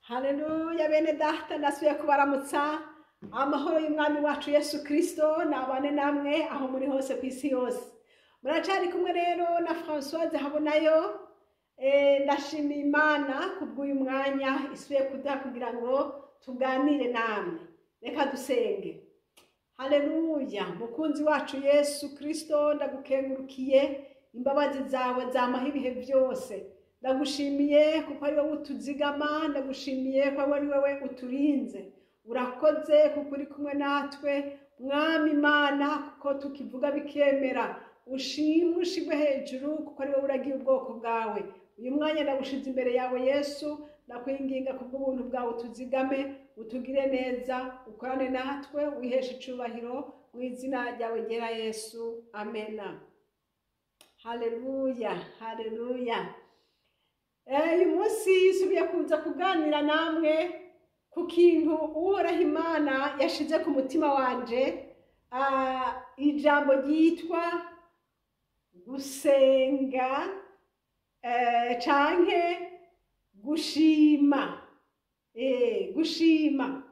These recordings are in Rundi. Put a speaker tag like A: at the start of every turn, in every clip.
A: Haleluya bene data, ndasubiye kubaramutsa. Amahoro y'Umwami wacu Yesu Kristo nabane namwe aho muri hose ku isi yose. Muracari kumwe rero na Françoise Habonayo. Ndashimiye Imana kubw'uyu mwanya isubiye kuduha kugira ngo tuganire namwe. Reka dusenge. Haleluya, mukunzi wacu Yesu Kristo, ndagukengurukiye imbabazi zawe zamaho ibihe byose. Ndagushimiye kuko ari wowe utuzigama, ndagushimiye ko ari wowe uturinze. Urakoze kuko uri kumwe natwe, Mwami Imana, kuko tukivuga bikemera. Ushimwe, ushimwe hejuru kuko ari wowe uragiye ubwoko bwawe. Uyu mwanya ndagushize imbere yawe Yesu, ndakwinginga kubw'ubuntu bwawe utuzigame, utugire neza, ukorane natwe, wiheshe icubahiro mu izina ryawe ryera Yesu. Amena. Haleluya, haleluya. Uyu munsi nsubiye kuza kuganira namwe ku kintu Uhoraho Imana yashize ku mutima wanje, ijambo ryitwa gusenga canke gushima. Gushima,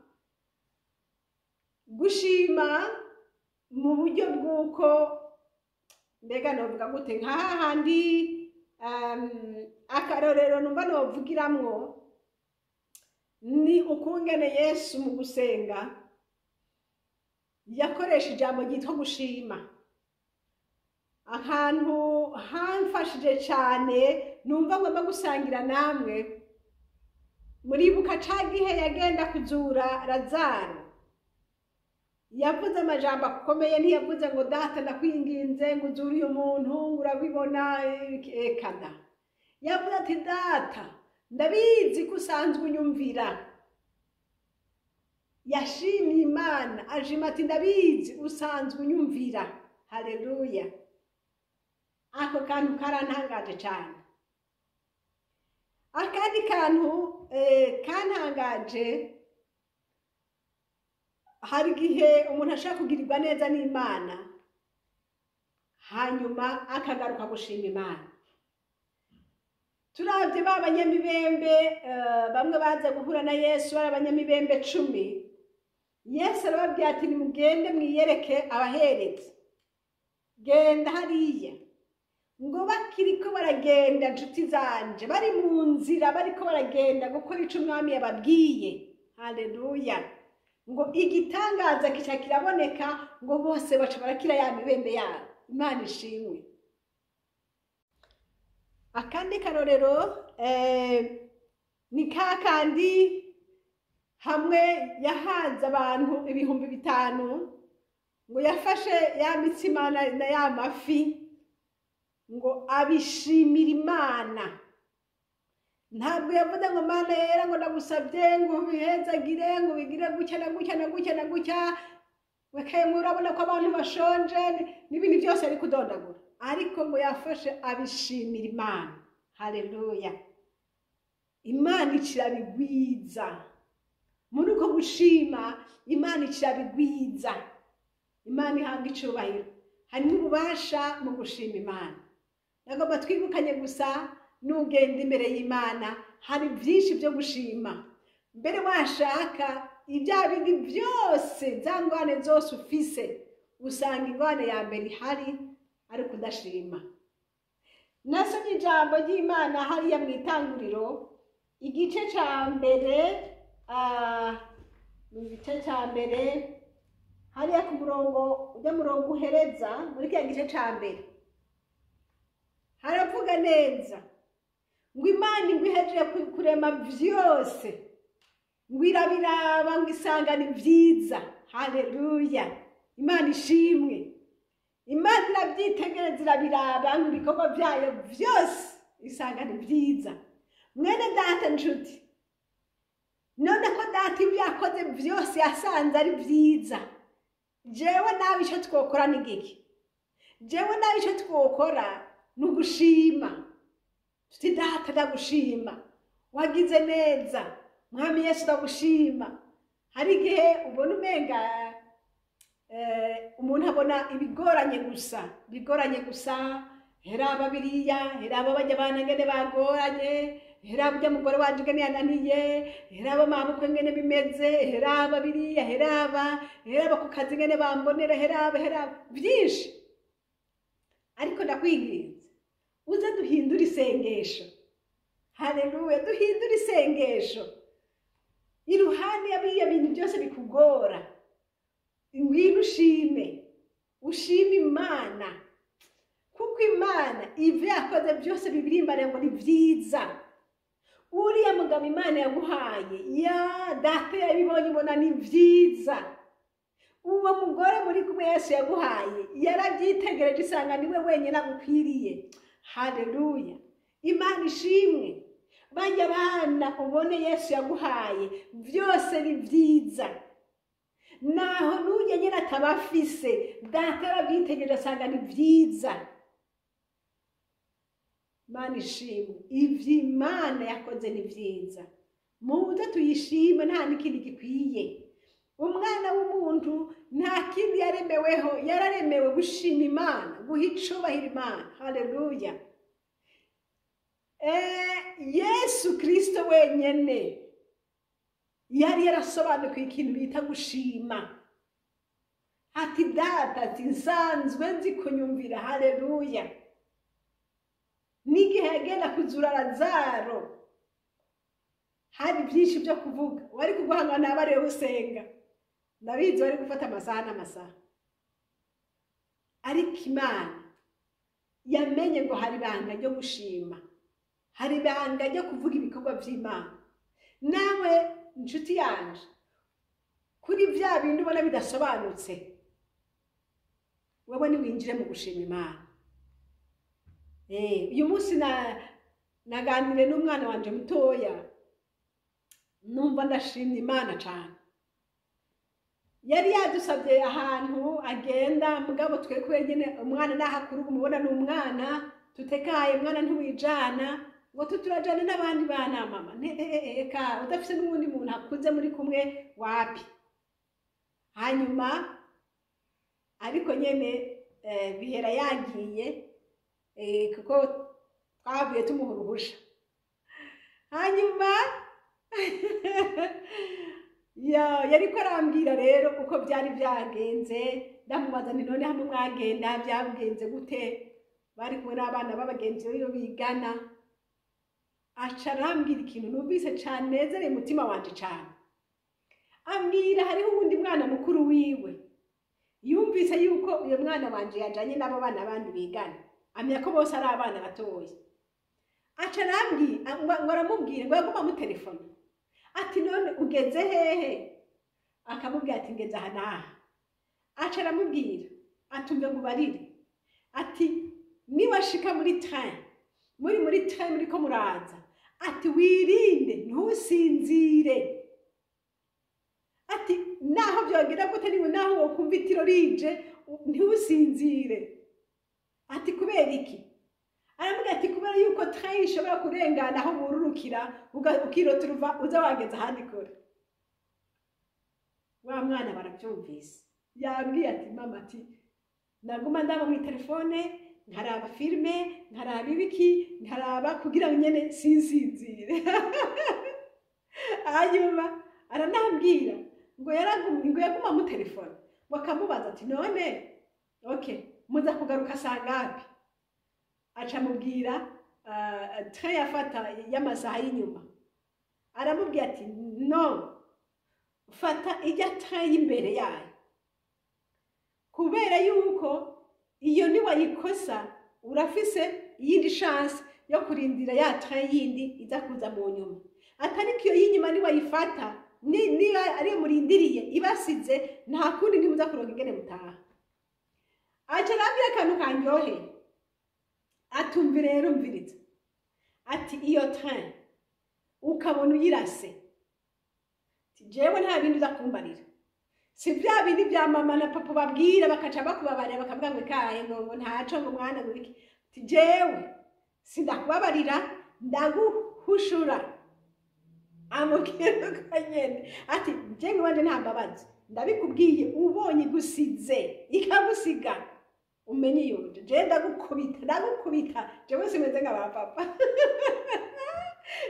A: gushima mu buryo bw'uko, mbega novuga gute, nka hahandi akarorero numva novugiramwo ni ukungene Yesu mu gusenga yakoresha ijambo ryitwa gushima. Ahantu hamfashije cane numva ngomba gusangira namwe, muribuka ca gihe yagenda kuzura Lazaro, yavuze amajambo akomeye. Ntiyavuze ngo data ndakwinginze ngo uzure uyu muntu, ngo urabibona, ekada. Yavuze ati data ndabizi ko usanzwe unyumvira. Yashimye Imana ashima ati ndabizi usanzwe unyumvira. Haleluya. Ako kantu karantangaje cane. Akandi kantu kantangaje, hari igihe umuntu ashaka kugirirwa neza n'Imana hanyuma akagaruka gushima Imana. Turavye ba banyamibembe, bamwe baza guhura na Yesu bari abanyamibembe 10. Yesu arababwira ati nimugende mwiyereke abaherezi, genda hariya. Ngo bakiriko baragenda, nshuti zanje, bari mu nzira bariko baragenda gukora ico Umwami yababwiye. Haleluya. Ngo igitangaza kica kiraboneka, ngo bose baca barakira ya mibembe yabo. Imana ishimwe. Akandi karorero ni kakandi hamwe yahaza abantu 5000, ngo yafashe ya mitsima na ya mafi ngo abishimira Imana. Ntabwo yavuze ngo Mana yera ngo ndagusabye ngo ubihezagire ngo bigire gutya na gutya na gutya na gutya, wekeye murabona ko abantu bashonje n'ibindi byose ari kudondagura, ariko ngo yafashe abishimira Imana. Haleluya. Imana ikirabigwiza. Muri uko gushima Imana ikirabigwiza. Imana ihabwa icubahiro. Harimo ububasha mu gushima Imana. Nagomba twibukanye gusa, nugenda imbere y'Imana hari byinshi byo gushima. Mbere washaka ibya bindi byose, za ngwane zose ufise, usanga ingwane ya mbere ihari ariko udashima. Nasomye ijambo ry'Imana hariya mu itanguriro, igice ca mbere, mu gice ca mbere hariya ku murongo ujya murongo uhereza muri kiriya gice ca mbere, haravuga neza ngo Imana ngo ihejeje kurema vyose, ngo irabiraba ngo isanga ni vyiza. Haleluya. Imana ishimwe. Imana iravyitegereza irabiraba ngo ibikorwa vyayo vyose isanga ni vyiza. Mwene data nshuti, none ko data ibyo yakoze vyose yasanze ari vyiza, jewe nawe ico twokora ni giki? Jewe nawe ico twokora ni ugushima. Tuti data ndagushima, wagize neza, Mwami Yesu ndagushima. Hari igihe ubona umenga umuntu abona ibigoranye gusa, bigoranye gusa, heraba biriya, heraba bajya bana ngene bagoranye, Heraba ujya mugore wanje ingene yananiye, heraba mabukwe ingene bimeze, heraba biriya, heraba ku kazi ingene bambonera, heraba byinshi. Ariko ndakwinginze uze duhindure isengesho. Haleluya, duhindure isengesho. Iruhande ya biriya bintu byose bikugora, ngwino ushime, ushime Imana, kuko Imana ivyo yakoze byose bibirimbare ngo ni vyiza. Uriya mugabo Imana yaguhaye, ya data yabibonye ubona ni vyiza. Uwo mugore muri kumwe Yesu yaguhaye, yarabyitegereje isanga niwe wenyine agukwiriye. Haleluya, Imana ishimwe. Bajya bana ubone Yesu yaguhaye byose ni vyiza, naho n'ujya nyine atabafise, data yarabyitegereje asanga ni vyiza. Imana ishimwe, ivyo Imana yakoze ni vyiza, muze tuyishime, nta n'ikindi gikwiye. Umwana w'umuntu nta kindi yaremeweho, yararemewe gushima Imana, guha icubahiro Imana. Haleluya. Yesu Kristo wenyene yari yarasobanukiwe ikintu bita gushima. Ati data, ati nsanzwe nzi kunyumvira. Haleluya. N'igihe yagenda kuzura Lazaro, hari byinshi byo kuvuga, wari kuguhangana n'abariwe usenga, ndabizi wari gufata amasaha n'amasaha. Ariko Imana yamenye ngo hari ibanga ryo gushima, hari ibanga ryo kuvuga ibikorwa by'Imana. Nawe inshuti yanje, kuri bya bindi ubona bidasobanutse, wowe niwinjire mu gushima Imana. Uyu munsi naganire n'umwana wanje mutoya, numva ndashimye Imana cyane. Yari yadusabye ahantu agenda, mugabo twe kwenyene umwana nahakuru umubona ni umwana tutekaye, umwana ntiwijana ngo tuturajana n'abandi bana mama. Eka udafise n'uwundi muntu akuze muri kumwe wapi. Hanyuma ariko nyene bihera yagiye, kuko twavuye tumuha uruhusha. Hanyuma yariko arambwira rero uko byari byagenze, ndamubaza nti none hamwe mwagenda byagenze gute? Bari kumwe n'abana b'abagenzi rero bigana. Aca arambwira ikintu numvise canezereye umutima wanje cane. Ambwira hariho uwundi mwana mukuru wiwe yumvise yuko uyo mwana wanje yajanye n'abo bana bandi bigana, amenya ko bose ari abana batoya. Aca arambwira ngo aramubwira ngo yaguma amutelefona, ati none ugeze hehe? Akamubwira ati ngeze aha n'aha. Aca aramubwira atumve ngo ubarire, ati niwashika muri train, muri train muriko muraza, ati wirinde ntusinzire, ati naho byogera gute niwe naho wokumva itiro rije ntusinzire. Ati kubera iki? Aramubwira ati kubera yuko train ishobora kurengana aho bururukira ukirota uruva uza wageze ahandi kure. Wa mwana barabyumvise, yambwiye ati mama, ati naguma ndaba mu telefone nkaraba filme, nkaraba ibiki, nkaraba kugira ngo nyene sinsinzire. Hanyuma aranambwira ngo yaragumye, ngo yaguma mu telefone, ngo akamubaza ati none okay muza kugaruka sangapi? Aca amubwira train yafata y'amasaha y'inyuma. Aramubwira ati no, fata ijya train y'imbere yayo, kubera yuko iyo niwayikosa urafise iyindi chance yo kurindira ya train yindi iza kuza mu nyuma. Atariko iyo y'inyuma niwayifata, niba ariyo murindiriye ibasize, nta kundi ntimuza kuronka ingene mutaha. Aca arambwira akantu kanryoheye, atumva rero mviriza, ati iyo train ukabona uyirase, jewe nta bindi uza kumbarira, si bya bindi bya mama na papa babwira bakaca bakubabarira bakavuga ngo kaye ngo ntaco ngo mwana ngo iki. Ati jewe sindakubabarira, ndaguhushura. Amubwira uko nyene, ati jewe wanje nta mbabazi, ndabikubwiye, ubonye igusize ikagusiga umenye iyo je ndagukubita, ndagukubita, jewe simeze nka ba papa.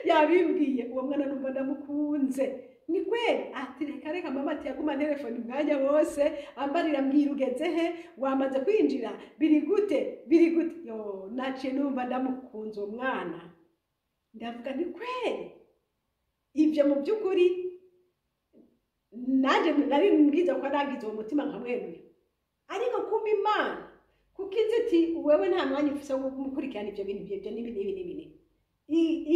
A: Yabimbwiye uwo mwana, numva ndamukunze. Ni kweli, ati reka reka mama, ati yaguma telefone umwanya wose ambarira, mbwira ugeze he, wamaze kwinjira, biri gute, biri gute. Yo, naciye numva ndamukunze uwo mwana. Ndavuga ni kweli, ibyo mu by'ukuri nanjye nari mbwiza ko nagize uwo mutima nka mwene. Ariko kumba Imana kuko izi iti wewe nta mwanya ufise wo gukurikirana ibyo bintu, ibyo n'ibi n'ibi n'ibi n'ibi.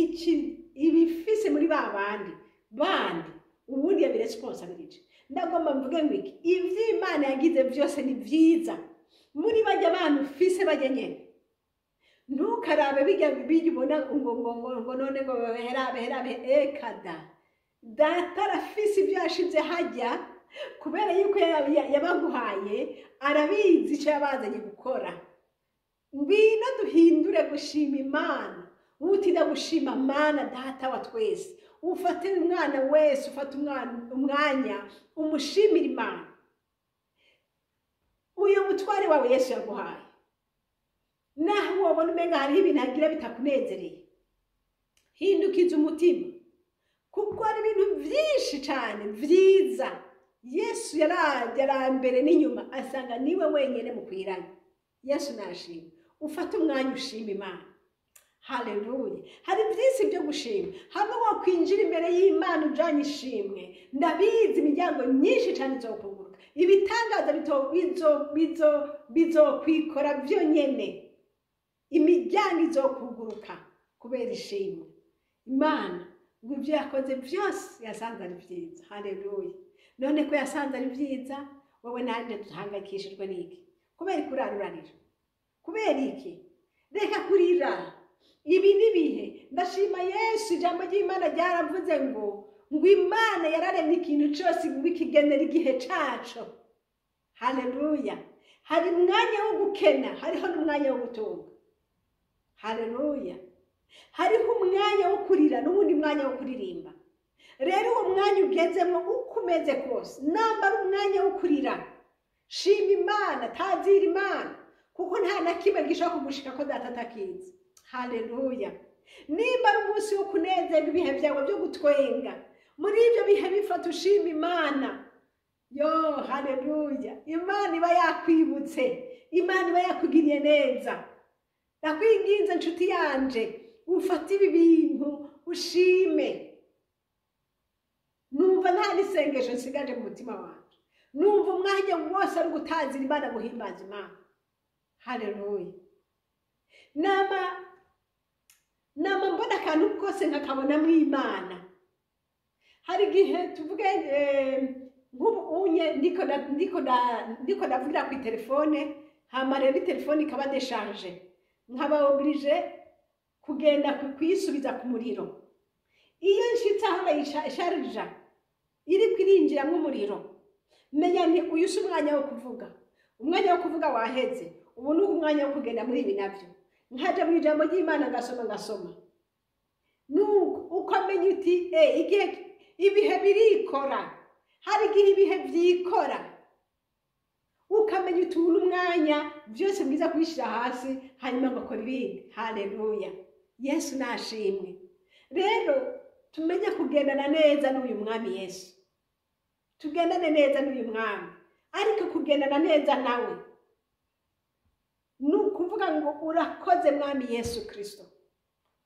A: Iki ibifise muri ba bandi bandi, ubundi yabiresponsabilije. Ndagomba mvuge ngo iki, ivyo Imana yagize byose ni vyiza. Muri bajya bantu ufise bajya nyene, ntukarabe bijya bijya ubona ngo none ngo herabe herabe. Ekada, Data arafise ibyo yashize hajya kubera yuko yabaguhaye, arabizi icyo yabazanye gukora. Ngwino duhindure gushima Imana. Utida gushima Mana Data wa twese, ufate umwana wese, ufate umwanya umushimira Imana. Uyu mutware wawe Yesu yaguhaye, naho wabona umenga hariho ibintu agira bitakunezereye, hindukiza umutima, kuko hari ibintu byinshi cyane byiza. Yesu yarabye mbere n'inyuma, asanga niwe wenyine mukwiranye. Yesu nashima. Ufate umwanya ushima Imana. Haleluya! Hari byinshi byo gushima. Hamwe wakwinjira imbere y'Imana ujanye ishimwe, ndabizi imiryango myinshi cyane izokunguruka, ibitangaza bizokwikora byonyene, imiryango izokuguruka kubera ishimwe. Imana ngo ibyo yakoze byose yasanze ari byiza. Haleluya! None ko yasanze ari byiza, wowe nanjye duhangayikishijwe n'iki? Kubera kurarurarira, kubera iki? Reka kurira, ibi n'ibihe. Ndashima Yesu. Ijambo ry'Imana ryaravuze ngo Imana yararemye ikintu cyose ngo ikigenera igihe caco. Haleluya! Hari umwanya wo gukena, hariho n'umwanya wo gutunga. Haleluya! Hariho umwanya wo kurira n'uwundi mwanya wo kuririmba. Rero uwo mwanya ugezemo, uko umeze kose, nambara umwanya wo kurira, shima Imana, tazira Imana, kuko nta na kimwe gishobora kugushika ko Data atakizi. Haleluya! Nimba ari umunsi wo kunezerwa, ibihe byawe byo gutwenga, muri ibyo bihe bifata ushima Imana. Yo, haleluya! Imana iba yakwibutse, Imana iba yakugiriye neza. Ndakwinginze nshuti yanje, ufate ibi bintu ushime. Numva nta n'isengesho nsigaje mu mutima wanje, numva umwanya wose ari ugutazira Imana, guhimbaza Imana. Haleluya! Nama mbona akantu kose nkakabonamo Imana. Hari igihe tuvuge nk'ubu unye ndiko ndavugira ku telefone, hama rero telefone ikaba déchargée, nkaba obligé kugenda kuyisubiza ku muriro. Iyo nshitse aho ndayisharija, iriko irinjiramwo umuriro, menya nti uyu si umwanya wo kuvuga, umwanya wo kuvuga waheze, ubu ni umwanya wo kugenda muri ibi navyo, nkaja mu ijambo ry'Imana, ngasoma ngasoma. Nuko uko amenya uti igihe, ibihe birikora. Hari igihe ibihe vyikora, ukamenya uti ubu n'umwanya byose bwiza kubishyira hasi, hanyuma ngakora ibindi. Haleluya! Yesu nashimwe. Rero tumenye kugendana neza n'uyu mwami Yesu, tugendane neza n'uyu mwami. Ariko kugendana neza nawe ni ukuvuga ngo urakoze mwami Yesu Kirisito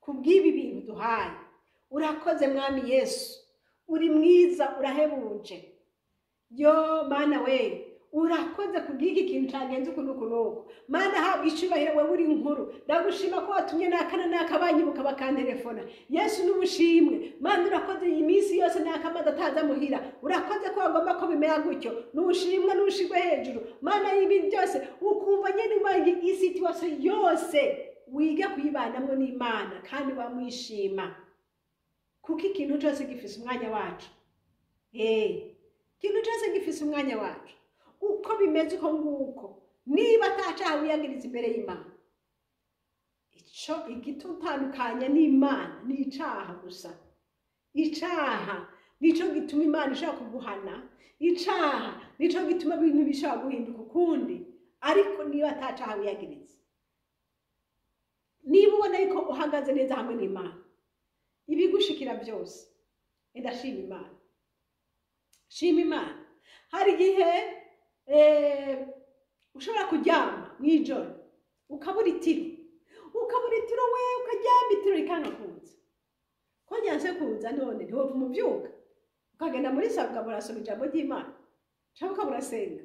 A: kubw'ibi bintu duhaye, urakoze mwami Yesu, uri mwiza, urahebuje. Yo Mana we, urakoze kubw'iki kintu cyagenze uku n'uku n'uku. Mana, habwa icyubahiro, wowe uri nkuru. Ndagushima ko watumye n'akana n'akabanyibuka bakantelefona. Yesu n'ubushimwe. Mana, urakoze. Iyi minsi yose n'akamaze ataza muhira, urakoze ko wagomba ko bimera gutyo. N'ubushimwe n'ubushirwe hejuru, Mana y'ibi byose. Ukumva nyine ubaye isi situation yose, wige kuyibanamo n'Imana kandi wamwishima, kuko ikintu cyose gifise umwanya wacu. Ikintu cyose gifise umwanya wacu. Uko bimeze uko nguko, niba atacaha wiyagiriza imbere y'Imana, ico igitutandukanya n'Imana ni icaha gusa. Icaha nico gituma Imana ishobora kuguhana, icaha nico gituma ibintu bishobora guhinduka ukundi. Ariko niba atacaha wiyagiriza, niba ubona yuko uhagaze neza hamwe n'Imana. Ibigushikira byose, ndashima Imana, shima Imana. Hari igihe ushobora kuryama mu ijoro ukabura itiro, ukabura itiro we, ukaryama itiro rikanga kuza. Ko ryanse kuza none, ntiwopfa umubyuka ukagenda muri salon, ukaba urasoma ijambo ry'Imana cyangwa ukaba urasenga.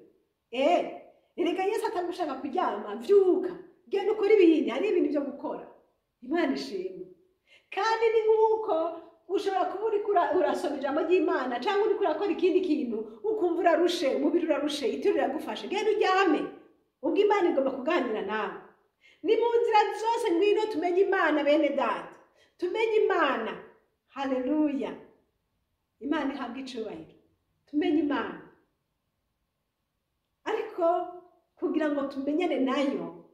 A: Erega Yesu atagushaka kuryama. Vyuka, genda ukora ibindi, hari ibintu byo gukora. Imana ishimwe. Kandi ni nk'uko ushobora kuba uriko urasoma ijambo ry'Imana cyangwa uriko urakora ikindi kintu, ukumva urarushe, umubiri urarushe, itiro riragufashe. Genda uryame. Ubwo Imana igomba kuganira nawe. Ni mu nzira zose, ngwino tumenye Imana, bene Data, tumenye Imana. Haleluya, Imana ihabwa icubahiro. Tumenye Imana, ariko kugira ngo tumenyane nayo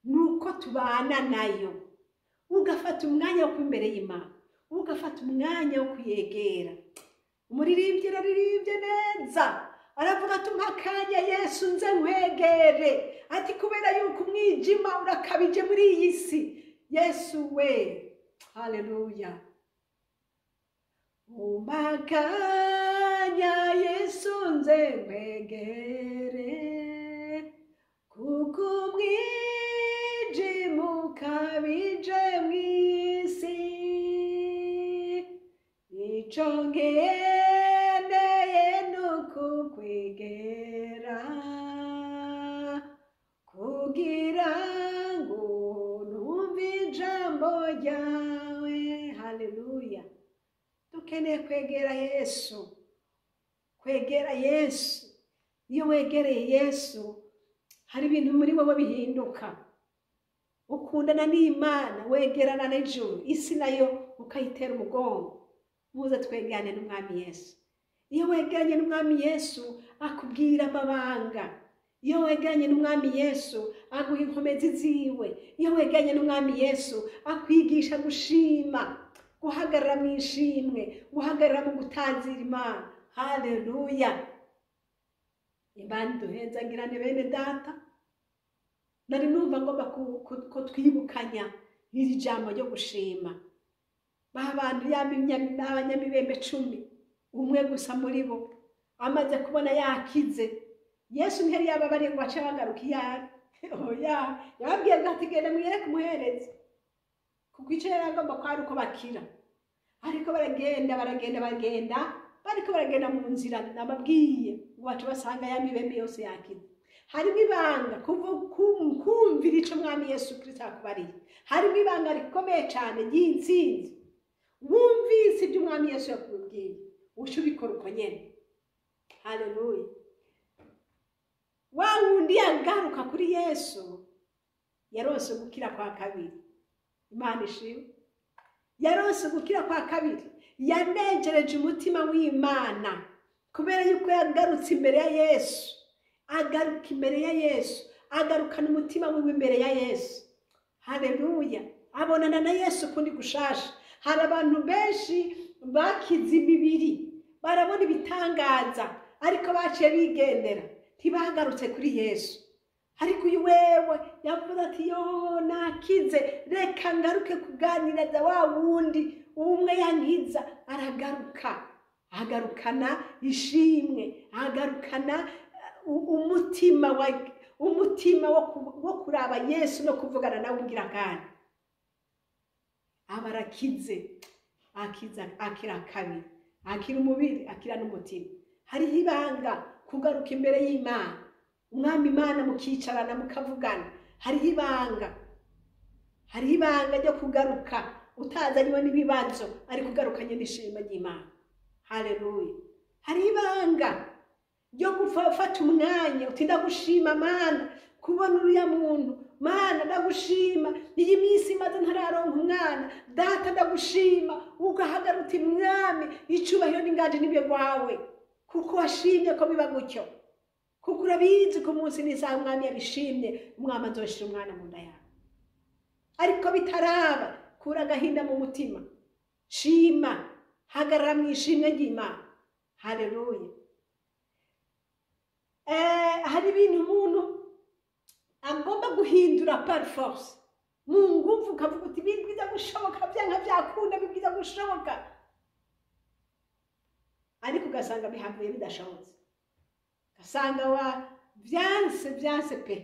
A: ni uko tubana nayo. Ugafata umwanya wo kuba imbere y'Imana, ugafata umwanya wo kuyegera. Umuririmbyi araririmbye neza, aravuga ati: "Umpa akanya, Yesu, nze nkwegere." Ati: "Kubera yuko umwijima urakabije muri iyi si." Yesu we, haleluya! Umpa akanya, Yesu, nze nkwegere, kuko umwijima ukabije mw'isi. Ico nkeneye ni ukukwegera, kugira ngo numve ijambo ryawe. Haleluya! Dukeneye kwegera Yesu, kwegera Yesu. Iyo wegereye Yesu, hari ibintu muri wowe bihinduka. Ukundana n'Imana, wegerana n'ijuru, isi nayo ukayitera umugongo. Muze twegerane n'Umwami Yesu. Iyo wegeranye n'Umwami Yesu, akubwira amabanga. Iyo wegeranye n'Umwami Yesu, aguha inkomezi ziwe. Iyo wegeranye n'Umwami Yesu, akwigisha gushima, guhagarara mu ishimwe, guhagarara mu gutazira Imana. Haleluya! Imana iduhezagirane, bene Data. Nari numva ngomba ko twibukanya iri jambo ryo gushima. Ba bantu, abanyamibembe 10, umwe gusa muri bo amaze kubona yakize, Yesu ntiyari yababariye ngo bace bagaruka iyo ari. Oya, yababwiye ngo ati: "Genda mwiyereke umuherezi," kuko icyo yari agomba kwari uko bakira. Ariko baragenda, baragenda, baragenda, bariko baragenda mu nzira, nababwiye ngo bace basanga ya mibembe yose yakize. Harimo ibanga kumvira ico Mwami Yesu Kristo akubariye. Harimo ibanga rikomeye cyane ry'intsinzi. Wumvise ibyo Umwami Yesu yakubwiye, uca ubikora uko nyene. Haleluya! Wa wundi yagaruka kuri Yesu yaronse gukira kwa kabiri. Imana ishimwe! Yaronse gukira kwa kabiri, yanejereje umutima w'Imana kubera yuko yagarutse imbere ya Yesu. Agaruka imbere ya Yesu, agarukana umutima wiwe imbere ya Yesu. Haleluya! Abonana na Yesu kundi gushasha. Hari abantu benshi bakize imibiri, barabona ibitangaza, ariko baciye bigendera, ntibagarutse kuri Yesu. Ariko uyu wewe yavuze ati: "Yo, nakize, reka ngaruke kuganiriza wa wundi umwe yankiza." Aragaruka, agarukana ishimwe, agarukana umutima wo kuraba Yesu no kuvugana nawe ugira. Kandi aba arakize, akiza, akira kabiri, akira umubiri, akira n'umutima. Hariho ibanga kugaruka imbere y'Imana, Umwami Imana, mukicarana, mukavugana. Hariho ibanga, hariho ibanga ryo kugaruka utazanywe n'ibibazo, ariko ugarukanye n'ishimwe ry'Imana. Haleluya! Hariho ibanga ryo gufata umwanya uti: "Ndagushima Mana kubona uriya muntu. Mana, ndagushima iyi minsi maze ntararonka umwana. Data, ndagushima." Ugahagarara uti: "Mwami, icubahiro n'inganji nibyo rwawe, kuko washimye ko biba gutyo, kuko urabizi ko umunsi n'isaha Umwami yabishimye, Umwami azoshira umwana mu nda yawe." Ariko bitaraba, kura agahinda mu mutima, shima, hagarara mu ishimwe ry'Imana. Haleluya! Hari ibintu umuntu agomba guhindura par force. Mu nguvu ukavuga uti bibwiza gushoboka, byanka byakunda bibwiza gushoboka, ariko ugasanga bihavuye bidashobotse, ugasanga wa byanse byanse pe.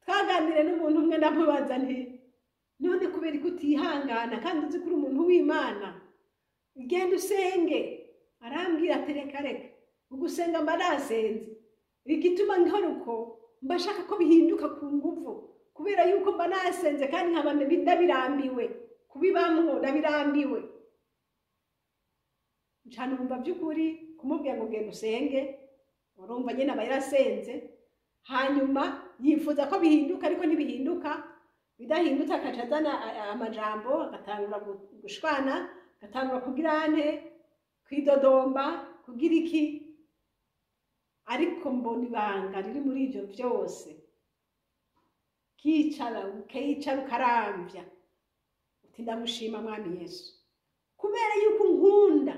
A: Twaganire n'umuntu umwe, ndamubaza nti none kubera ko utihangana kandi uzi ko uri umuntu w'Imana, genda usenge. Arambwira ati reka reka, ugusenga mba nasenze, igituma nkora uko mba nshaka ko bihinduka ku nguvu, kubera yuko mba nasenze kandi nkaba ndabirambiwe kubibamwo, ndabirambiwe. Nca numva by'ukuri kumubwira ngo genda usenge, urumva nyine aba yarasenze, hanyuma yifuza ko bihinduka ariko ntibihinduka. Bidahindutse akaca azana amajambo, agatangura gushwana, agatangura kugira ante, kwidodomba, kugira iki. Ariko mbona ibanga riri muri ibyo byose, kicara ukicara ukarambya uti ndagushima Mwami Yesu kubera yuko unkunda,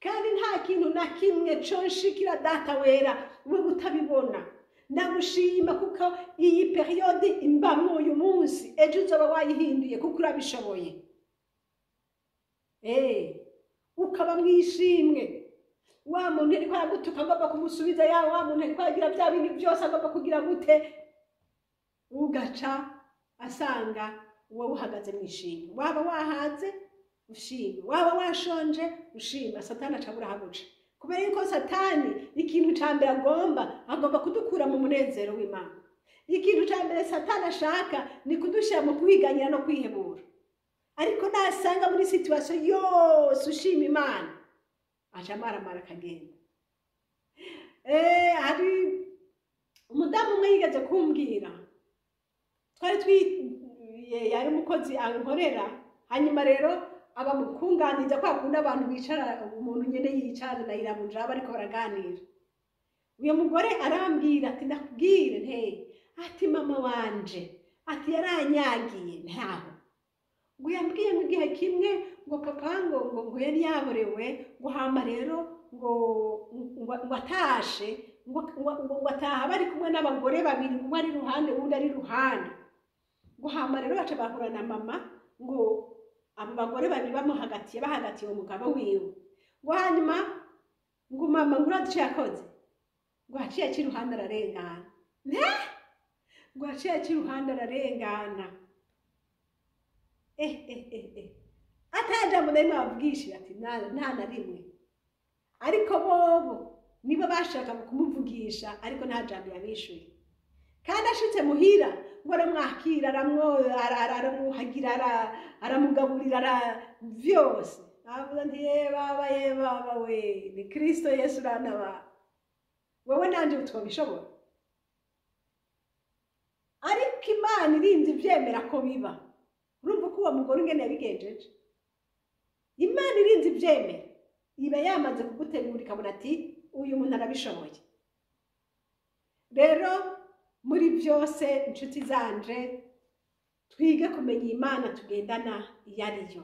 A: kandi nta kintu na kimwe conshikira Data wera we utabibona. Ndagushima kuko iyi période imbamwo uyu munsi, ejo uzoba wayihinduye kuko urabishoboye. Ukaba mwishimwe. Wa muntu ariko aragutuka agomba kumusubiza, ya wa muntu ariko aragira bya bintu byose agomba kugira gute, ugaca asanga wowe uhagaze mwishimwe. Waba wahaze ushima, waba washonje ushima, Satani aca abura ahaguca. Kubera yuko Satani ikintu ca mbere agomba kudukura mu munezero w'Imana. Ikintu ca mbere Satani ashaka ni kudushyira mu kwiganyira no kwihebura. Ariko nasanga muri situation yose ushima Imana, aca amaramara akagenda. Hari umudamu umwe yigeze kumbwira, twari twi yari umukozi ankorera, hanyuma rero aba mukunganiza kwa kundi abantu bicara, umuntu nyene yicara na irabuja bariko baraganira. Uyo mugore arambwira ati ndakubwire nte, ati mama wanje ati yaranyagiye ntaho. Ngo yambwiye ngo igihe kimwe ngo papa ngo yari yaborewe, ngo hama rero ngo atashe, ngo ataha bari kumwe n'abagore babiri, umwe ari ruhande uwundi ari ruhande. Ngo hama rero baca bahura na mama, ngo abo bagore babiri bamuhagatiye, bahagatiye umugabo wiwe. Ngo hanyuma ngo mama ngo urazi ico yakoze, ngo haciye aca iruhande ararengana. Ne? Ngo haciye aca iruhande ararengana. Ata jambo na rimwe ababwishije, ati nta na rimwe. Ariko bobo nibo bashaka kumuvugisha, ariko nta jambo yabishuye. Kandi ashitse muhira ngo aramwakira, aramwuhagira, aramugaburira vyose. Avuga nti ye baba, ye baba we, ni Kristo Yesu urantabara. Wewe nanje twobishobora? Ariko Imana irinze ivyemera ko biba. Urumva ko uwo mugore ingene yabigenjeje? Imana irinze ivyemera, iba yamaze kugutegura ikabona ati uyu muntu arabishoboye. Rero muri byose inshuti zanje, twige kumenya Imana tugendana iyo ari yo.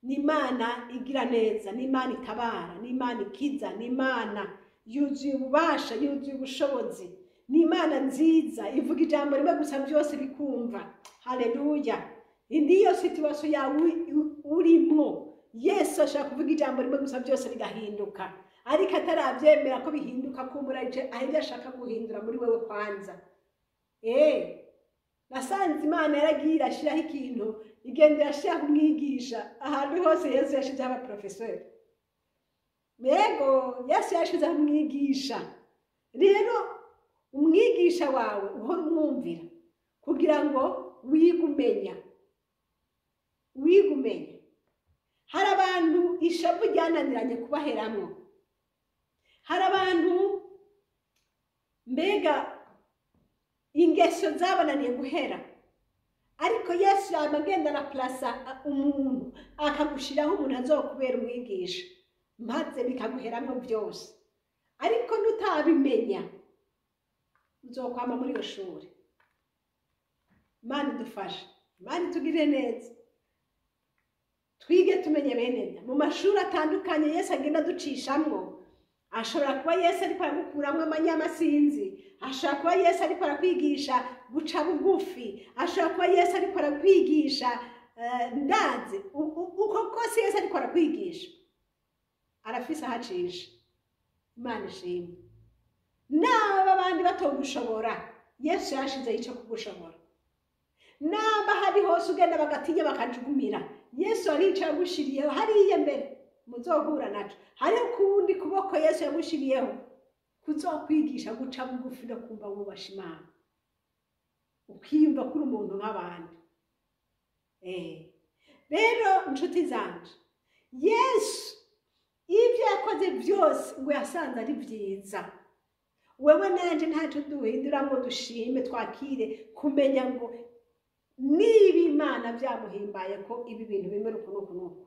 A: Ni Imana igira neza, ni Imana itabara, ni Imana ikiza, ni Imana yuzuye ububasha, yuzuye ubushobozi, ni Imana nziza ivuga ijambo rimwe gusa byose bikumva. Haleluya! Indi yo situation yawe urimwo, Yesu ashaka kuvuga ijambo rimwe gusa byose bigahinduka. Ariko atarabyemera ko bihinduka, kumbura aho ibyo ashaka guhindura muri wewe kwanza. Nasanze Imana yaragiye irashyiraho ikintu, igenda irashyiraho umwigisha ahantu hose. Yesu yashyizeho abaprofeseri. Yego, Yesu yashyizeho umwigisha. Rero umwigisha wawe uhora umwumvira kugira ngo wige umenya, wige umenya. Hari abantu ishavu ryananiranye kubaheramwo, hari abantu mbega ingeso zabananiye guhera, ariko Yesu yama agenda araplasa umuntu, akagushiraho umuntu azokubera umwigisha, maze bikaguheramwo byose. Ariko nutabimenya uzokwama muri iyo shuri. Imana idufashe, Imana itugirire neza, twige tumenye bene nda mu mashuri atandukanye Yesu agenda aducishamwo. Ashobora kuba Yesu ariko aragukuramwo amanyamasinzi, ashobora kuba Yesu ariko arakwigisha guca bugufi, ashobora kuba Yesu ariko arakwigisha. Ndazi uko kose Yesu ariko arakwigisha arafise ahacisha. Imana ishimwe. Naba abandi batogushobora, Yesu yashizeho icyo kugushobora. Naba hari hose ugenda bagatinya bakajugumira, Yesu hari icyo yagushiriyeho hariya mbere muzohura naco. Hariho kuwundi kuboko Yesu yagushiriyeho kuzokwigisha guca bugufi no kumva wubasha Imana, ukiyumva kuri umuntu nk'abandi. Rero nshuti zanje, Yesu ibyo yakoze byose ngo yasanze ari byiza. Wewe nanje ntacyo duhindura ngo dushime, twakire kumenya ngo niba Imana byamuhimbaye ko ibi bintu bimera uku n'uku n'uku.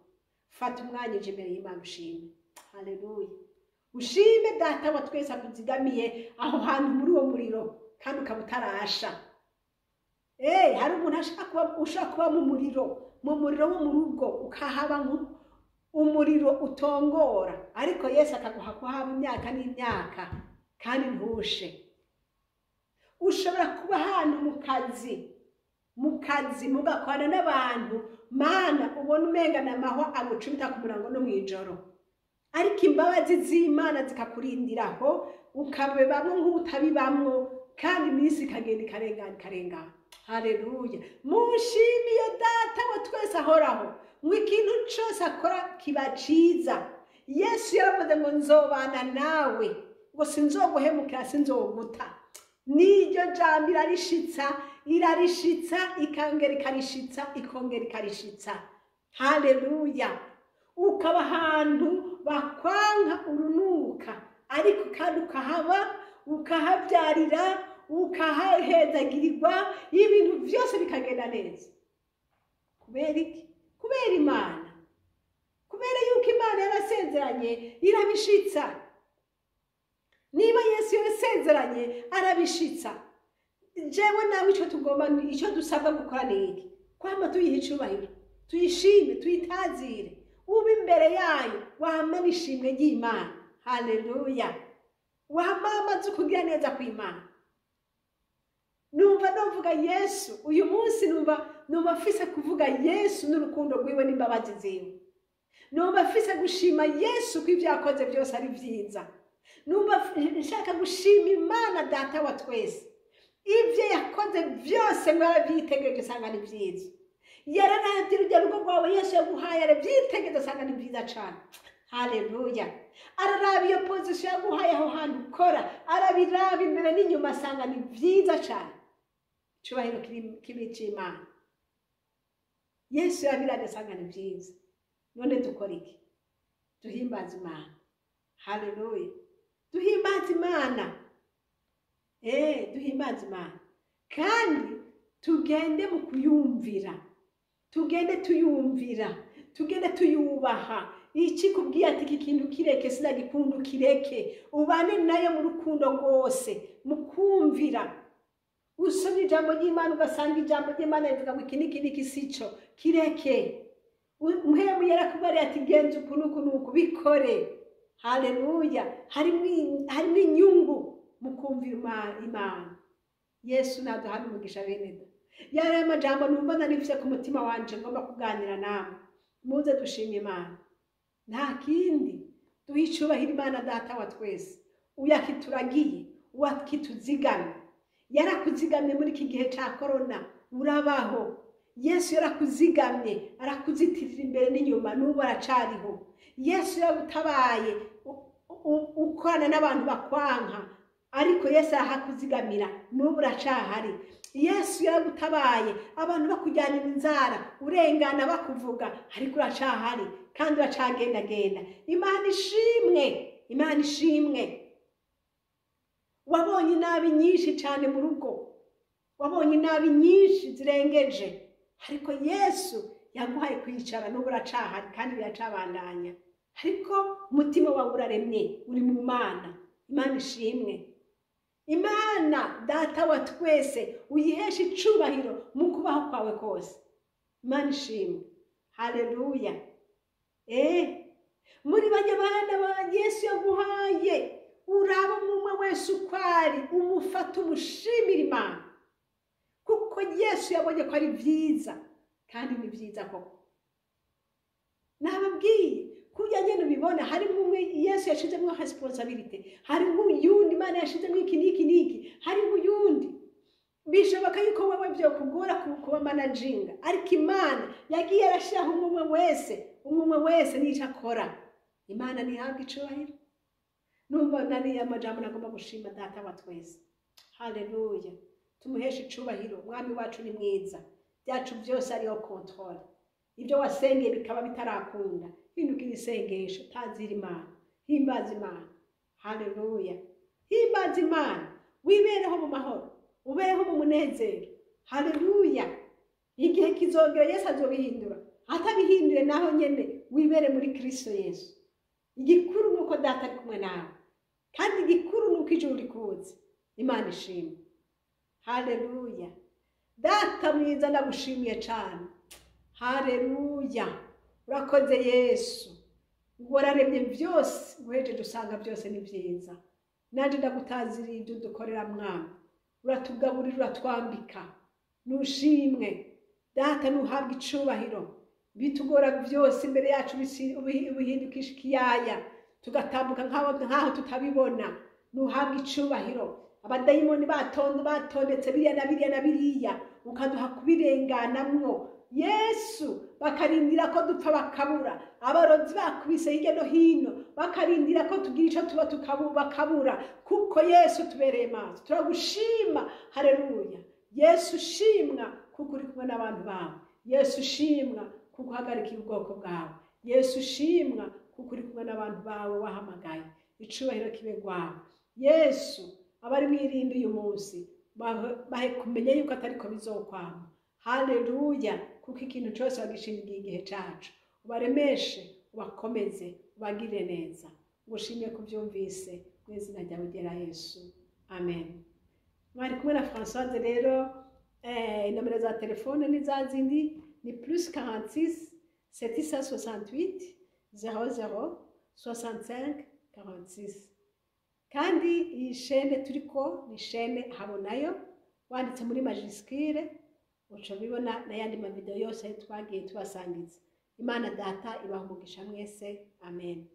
A: Fata umwanya uje imbere y'Imana ushime. Haleluya. Ushime Data wa twese akuzigamiye aho hantu muri uwo muriro, kandi ukaba utarasha. Hari umuntu ushaka kuba mu muriro, mu muriro wo mu rugo, ukahaba umuriro utongora, ariko Yesu akaguha kuhaba imyaka n'imyaka kandi ntushe. Ushobora kuba ahantu mu kazi mugakorana n'abantu, Mana ubona umenga n'amahwa agucumita ku murango no mw'ijoro, ariko imbabazi z'Imana zikakurindiraho, ukabibamwo nk'utabibamwo, kandi iminsi ikagenda ikarengana ikarengana. Haleluya. Mushimiye Data wa twese ahoraho, ngo ikintu cose akora kiba ciza. Yesu yaravuze ngo nzobana nawe, ngo sinzoguhemukira, sinzoguta. N'iryo jambo irarishitsa, irarishitsa, ikongera ikarishitsa, ikongera ikarishitsa. Haleluya. Ukaba ahantu bakwanka urunuka, ariko kandi ukahaba, ukahabyarira, ukahahezagirirwa, ibintu byose bikagenda neza. Kubera iki? Kubera Imana. Kubera yuko Imana yarasezeranye irabishitsa. Niba Yesu yarasezeranye arabishitsa, jewe nawe icyo tugomba, icyo dusabwa gukora ni iki? Kwama tuyiha icubahiro, tuyishime, tuyitazire, ube imbere yayo wamana ishimwe ry'Imana. Haleluya. Wamamaze ukugira neza kw'Imana. Numva novuga Yesu uyu munsi, numva mfise kuvuga Yesu n'urukundo rwiwe n'imbabazi ziwe. Numva mfise gushima Yesu ko ibyo yakoze byose ari byiza. Numva nshaka gushima Imana Data wa twese, ibyo yakoze byose ngo yarabyitegereje usanga ni byiza. Yararavye urugero rugo rwawe Yesu yaguhaye, arabyitegereje asanga ni byiza cane. Haleluya. Araraba iyo position yaguhaye aho hantu ukora, arabiraba imbere n'inyuma asanga ni byiza cane. Icubahiro kibi c'Imana. Yesu yabiravye asanga ni byiza. None dukora iki? Duhimbaze Imana. Haleluya. Duhimbaze Imana. Duhimbaze Imana. Kandi tugende mu kuyumvira. Tugende tuyumvira, tugende tuyubaha. Iki kubwiye ati iki kintu kireke, sinagikunda, kireke. Ubane nayo mu rukundo rwose, mu kumvira. Usomye ijambo ry'Imana ugasanga ijambo ry'Imana rivuga ngo iki n'iki n'iki sico, kireke. Mpwemu yarakubariye ati genza uku n'uku n'uku, bikore. Haleluya. Harimo inyungu mu kumvira Imana. Yesu naduhane umugisha bene da. Yari amajambo numva narifise ku mutima wanje ngomba kuganira namwe. Muze dushime Imana. Nta kindi, duhe icubahiro Imana Data wa twese, uyakituragiye, uwakituzigamye. Yarakuzigamye muri iki gihe ca korona, urabaho. Yesu yarakuzigamye, arakuzitirira imbere n'inyuma, n'ubu aracariho. Yesu yaragutabaye, ukorana n'abantu bakwanka, ariko Yesu arahakuzigamira, n'ubu uracahari. Yesu yaragutabaye, abantu bakujyanira inzara, urengana bakuvuga, ariko uracahari kandi uracagendagenda. Imana ishimwe, Imana ishimwe. Wabonye inabi nyinshi cyane mu rugo, wabonye inabi nyinshi zirengeje, ariko Yesu yaguhaye kwicara, n'ubu uracahari kandi biracabandanya. Ariko umutima wawe uraremye, uri mu Mana. Imana ishimwe. Imana Data wa twese uyihesha icubahiro mu kubaho kwawe kose. Imana ishimwe. Haleluya. Muri bajya bana ba Yesu yaguhaye, uraba umwe wese uko ari, umufata umushimira Imana. Kuko Yesu yabonye ko ari byiza, kandi ni byiza koko. Nababwiye kurya nyene ubibona, harimo umwe Yesu yashizemo responsabilité, harimo uyundi Imana yashizemo iki n'iki n'iki, harimo uyundi. Bishoboka yuko wewe vyokugora kuba managinga, ariko Imana yagiye arashiraho umwe wese, umwe wese n'ico akora. Imana ntihabwa icubahiro. Numva nari amajambo nagomba gushima Data wa twese. Haleluya, tumuheshe icubahiro. Umwami wacu ni mwiza, byacu byose ariho contrôle. Ibyo wasengeye bikaba bitarakunda, hindukira isengesho, tazira Imana, himbaza Imana. Haleluya, himbaza Imana, wibereho mu mahoro, ubeho mu munezero. Haleluya, igihe kizogera Yesu azobihindura, atabihinduye naho nyene wibere muri Kristo Yesu. Igikuru nuko Data ari kumwe nawe, kandi igikuru nuko ijuru rikuzi. Imana ishimwe. Haleluya. Data mwiza, ndagushimiye cyane. Haleluya, urakoze Yesu, wararemye byose, uhejeje usanga byose ni byiza. Nanjye ndagutaziriye ibyo dukorera Mwami, uratugaburira, uratwambika. Nushimwe Data, nuhabwa icubahiro. Bitugora byose imbere yacu ubihindukisha ikiyaya, tugatambuka nkaho tutabibona. Nuhabwa icubahiro. Abadayimoni batondetse biriya na biriya na biriya, ukaduha kubirenganamwo Yesu. Bakarindira ko dupfa bakabura, abarozi bakubise hirya no hino bakarindira ko tugira ico tuba bakabura, kuko Yesu tubereye maso. Turagushima. Haleluya. Yesu shimwa kuko uri kumwe n'abantu bawe. Yesu shimwa kuko uhagarikiye ubwoko bwawe. Yesu shimwa kuko uri kumwe n'abantu bawe wahamagaye. Icubahiro kibe rwawe Yesu. Abari mwirinde uyu munsi bahe kumenya yuko atariko bizokwama. Haleluya, kuko ikintu cyose wagishingiye igihe cacu. Ubaremeshe, ubakomeze, ubagirire neza. Ngushimye kubyumvise mu izina ryawe ryera Yesu, amen. Mwari kumwe na Françoise. Rero inomero za telefone ni za zindi, ni +46 768 00 65 46. Kandi iyi chaîne turiko ni chaîne Habonayo, wanditse muri majuscule uca ubibona, n'ayandi mavideo yose twagiye tubasangiza. Imana Data ibaha umugisha mwese, amen.